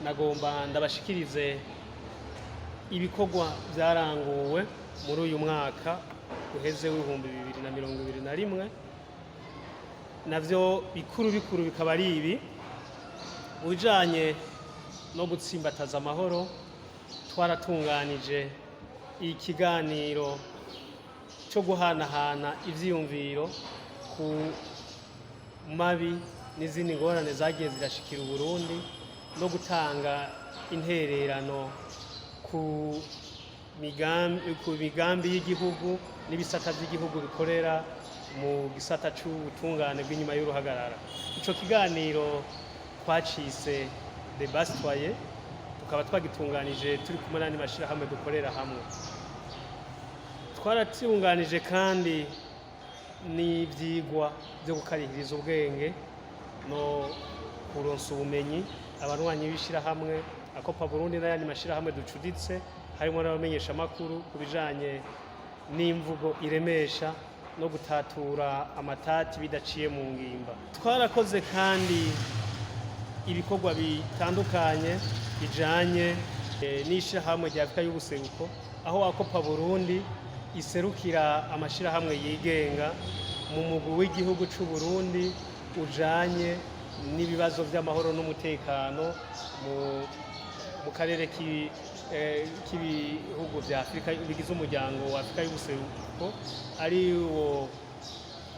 Nagomba ndabashikirize ibikorwa byaranguwe muri uyu mwaka uheze w'2021. Navyo bikuru bikuru bikaba ari ibi: mu bijanye no gutsimbataza amahoro, twaratunganije ikiganiro cyo guhanahana ivyiyumviro ku mabi n'izindi ngorane zagiye zirashikira Uburundi no gutanga intererano ku migambi y'igihugu n'ibisata by'igihugu bikorera mu gisata c'ubutungane bw'inyuma y'uruhagarara. Ico kiganiro twacise débat citoyen, tukaba twagitunganije turi kumwe n'andi mashirahamwe dukorera hamwe. Twaratunganije kandi n'ivyigwa byo gukarihiriza ubwenge no kuronsa ubumenyi abanywanyi b'ishirahamwe Akopa Burundi n'ayandi mashirahamwe ducuditse, harimo n'abamenyeshamakuru, ku bijanye n'imvugo iremesha no gutatura amatati bidaciye mu ngimba. Twarakoze kandi ibikorwa bitandukanye bijanye n'ishirahamwe rya Afrika y'Ubuseruko, aho Akopa Burundi iserukira amashirahamwe yigenga mu mugwi w'igihugu c'u Burundi ujanye n'ibibazo vy'amahoro n'umutekano mu karere k'ibihugu vya Afrika bigize Umuryango wa Afrika y'Ubuseruko, ari wo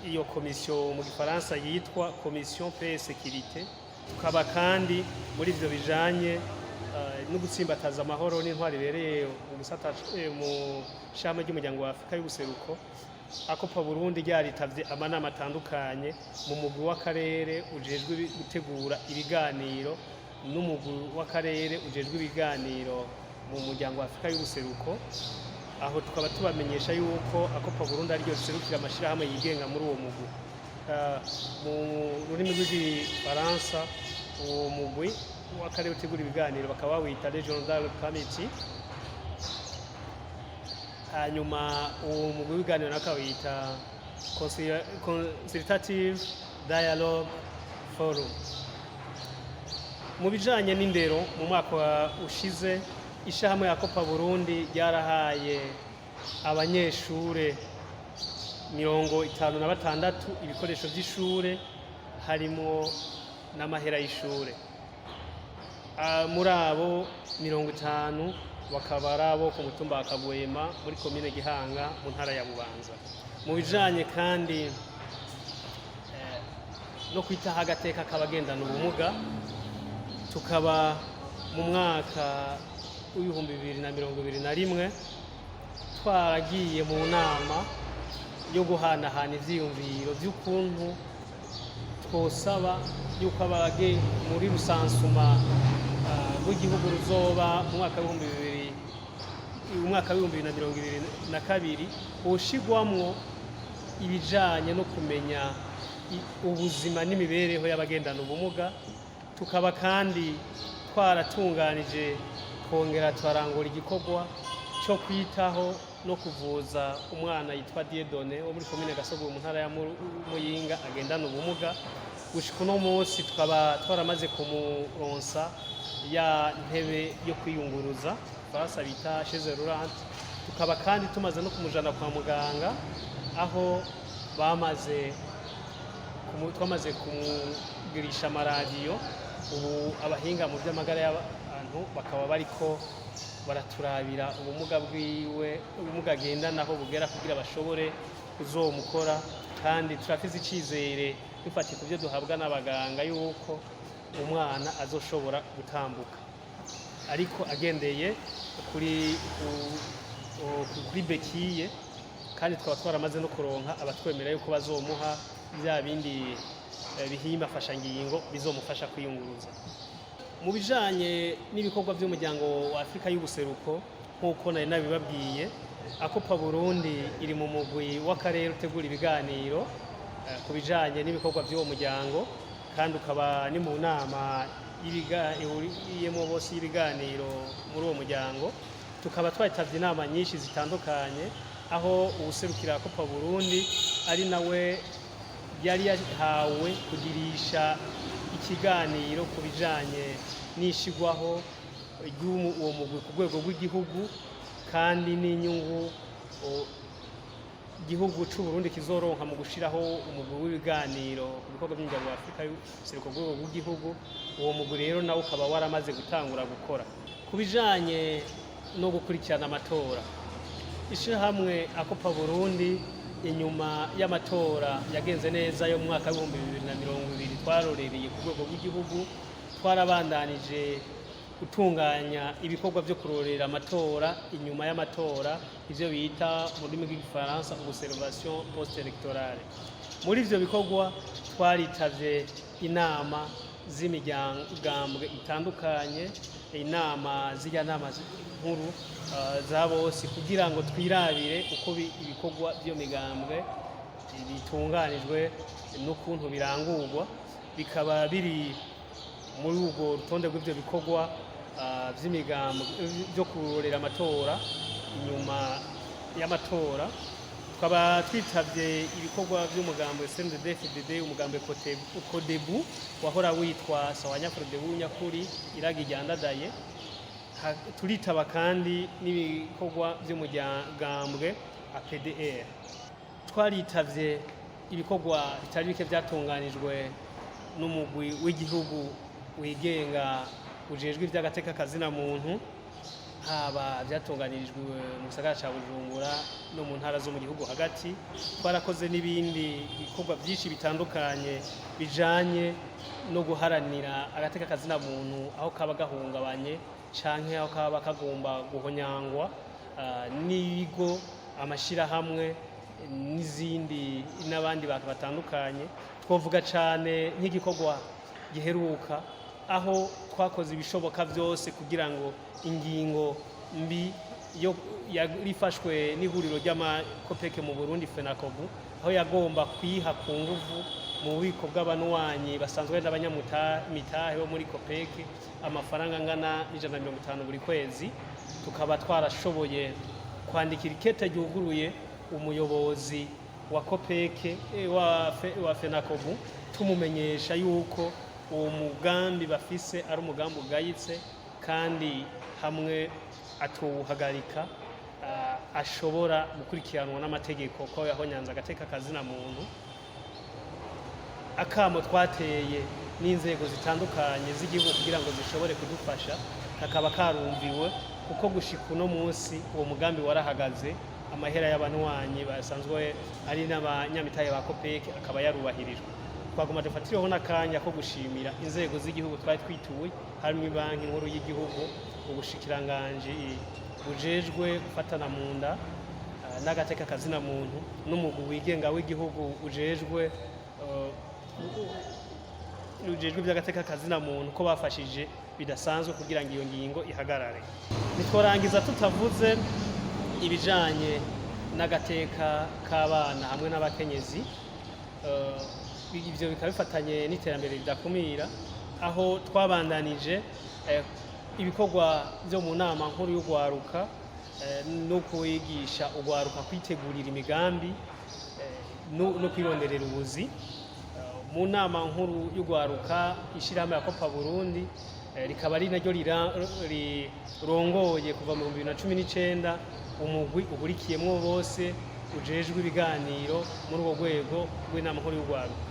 iyo komisiyo mu Gifaransa yitwa Commission Paix et Sécurité. Tukaba kandi muri ivyo bijanye no gutsimbataza amahoro n'intwari ibereye mu gisata mu shami ry'Umuryango wa Afrika y'Ubuseruko, Akopa Burundi ryaritavye amanama atandukanye mu mugwi w'akarere ujejwe gutegura ibiganiro n'umugwi w'akarere ujejwe ibiganiro mu Muryango wa Afrika y'Ubuseruko. Aho tukaba tubamenyesha yuko Akopa Burundi ariryo riserukira amashirahamwe yigenga muri uwo mugwi. Mu rurimi rw'Igifaransa, uwo mugwi w'akarere utegura ibiganiro bakaba bawita Regional Dialogue Committee, hanyuma uwo mugwi w'ibiganiro nako bawita Consultative Dialogue Forum. Mu bijanye n'indero, mu mwaka ushize ishahamwe ya Kopa Burundi ryarahaye abanyeshure 56 ibikoresho vy'ishure, harimo n'amahera y'ishure. Muri abo 50 bakaba ari abo ku mutumba wa Kagwema muri komine Gihanga mu ntara ya Bubanza. Mu bijanye kandi no kwitaho agateka k'abagendana ubumuga, tukaba mu mwaka w'2021 twaragiye mu nama yo guhanahana ivyiyumviro vy'ukuntu twosaba yuko abage muri recensement rw'igihugu ruzoba mu mwaka w'ibihumbi bibiri, umwaka w'2022, hoshigwamwo ibijanye no kumenya ubuzima n'imibereho y'abagendana ubumuga. Tukaba kandi twaratunganije, twongera turarangura igikorwa cyo kwitaho no kuvuza umwana yitwa Dieudonné wo muri komine Gasogo mu ntara ya Muyinga agendana ubumuga. Gushika uno munsi tukaba twaramaze kumuronsa ya ntebe yo kwiyunguruza, Faransa bita chaise roulante. Tukaba kandi tumaze no kumujana kwa muganga, aho bamaze twamaze kumugirisha amaradiyo. Ubu abahinga mu by'amagara y'abantu bakaba bariko baraturabira ubumuga bwiwe, ubumuga agendana aho bugera, kugira bashobore kuzomukora. Kandi turafise icizere, dufatiye ku byo duhabwa n'abaganga, yuko umwana azoshobora gutambuka ariko agendeye kuri béquilles. Kandi tukaba twaramaze no kuronka abatwemera yuko bazomuha bya bindi bihimba mfashangingo bizomufasha kwiyunguruza. Mu bijanye n'ibikorwa by'Umuryango wa Afrika y'Ubuseruko, nk'uko nari nabibabwiye, Akopa Burundi iri mu mugwi w'akarere utegura ibiganiro ku bijanye n'ibikorwa by'uwo muryango, kandi ukaba ni mu nama ihuriyemo bose y'ibiganiro muri uwo muryango. Tukaba twitavye inama nyinshi zitandukanye, aho uwuserukira Akopa Burundi ari nawe yari yahawe kugirisha ikiganiro ikiganiro ku bijanye n'ishigwaho ry'uwo mugwi ku rwego rw'igihugu, kandi n'inyungu igihugu c'u Burundi kizoronka mu gushiraho umugwi w'ibiganiro ku bikorwa by'umuryango wa Afurika y'ubuseruko ku rwego rw'igihugu. Uwo mugwi rero nawo ukaba waramaze gutangura gukora. Ku bijanye no gukurikirana amatora, ishirahamwe Akopa Burundi, inyuma y'amatora yagenze neza yo mu mwaka w'2020 twarorereye ku rwego rw'igihugu, twarabandanije gutunganya ibikorwa byo kurorera amatora inyuma y'amatora, ivyo bita mu rurimi rw'igifaransa observation post électorale. Muri ivyo bikorwa twaritavye inama z'imigambwe itandukanye, inama zirya nama nkuru za bose, kugira ngo twirabire uko ibikorwa by'iyo migambwe bitunganijwe n'ukuntu birangurwa. Bikaba biri muri urwo rutonde rw'ibyo bikorwa vy'imigambwe byo kurorera amatora inyuma y'amatora, tukaba twitavye ibikorwa vy'umugambwe CNDD-FDD, umugambwe Kodebu wahora witwa Sawanya Frodebu nyakuri iragi ryandadaye. Turitaba kandi n'ibikorwa vy'umugambwe APDR. Twaritavye ibikorwa bitari bike vyatunganijwe n'umugwi w'igihugu wigenga ujejwe ivy'agateka kazina muntu, haba vyatunganirijwe mu gisagara ca Bujumbura no mu ntara zo mu gihugu hagati. Twarakoze n'ibindi bikorwa byinshi bitandukanye bijanye no guharanira agateka kazina muntu aho kaba gahungabanye canke aho kaba kagomba guhonyangwa, n'ibigo, amashirahamwe n'izindi n'abandi bantu batandukanye. Twovuga cane nk'igikorwa giheruka aho twakoze ibishoboka byose kugira ngo ingingo mbi yo yarifashwe n'ihuriro ry'amakopeke mu Burundi, FENACOBU, aho yagomba kwiha ku nguvu mu bubiko bw'abanywanyi basanzwe ari n'abanyamitahe bo muri kopeke amafaranga angana n'150 buri kwezi. Tukaba twarashoboye kwandikira ikete ryuguruye umuyobozi wa kopeke wa FENACOBU, tumumenyesha yuko uwo mugambi bafise ari umugambi ugayitse, kandi hamwe atowuhagarika ashobora gukurikiranwa n'amategeko ko yahonyanze agateka kazina muntu. Akamo twateye n'inzego zitandukanye z'igihugu kugira ngo zishobore kudufasha kakaba karumviwe, kuko gushika uno munsi uwo mugambi warahagaze, amahera y'abanywanyi basanzwe ari n'abanyamitahe ba kopeke akaba yarubahirijwe. Twaguma dufatireho n'akanya ko gushimira inzego z'igihugu twari twituye, harimo Banki Nkuru y'igihugu, ubushikiranganji bujejwe gufatana mu nda n'agateka kazina muntu, n'umugwi wigenga w'igihugu ujejwe iby'agateka kazina muntu, ko bafashije bidasanzwe kugira ngo iyo ngingo ihagarare. Ntitworangiza tutavuze ibijanye n'agateka k'abana hamwe n'abakenyezi. Ivyo bikaba bifatanye n'iterambere ridakumira, aho twabandanije ibikorwa byo mu nama nkuru y'urwaruka no kwigisha urwaruka kwitegurira imigambi no kwironderera ubuzi. Mu nama nkuru y'urwaruka, ishyirahamwe ya Kopa Burundi rikaba ari naryo rirongoye kuva mu 2019 umugwi uhurikiyemwo bose ujejwe ibiganiro muri urwo rwego rw'inama nkuru y'urwaruka.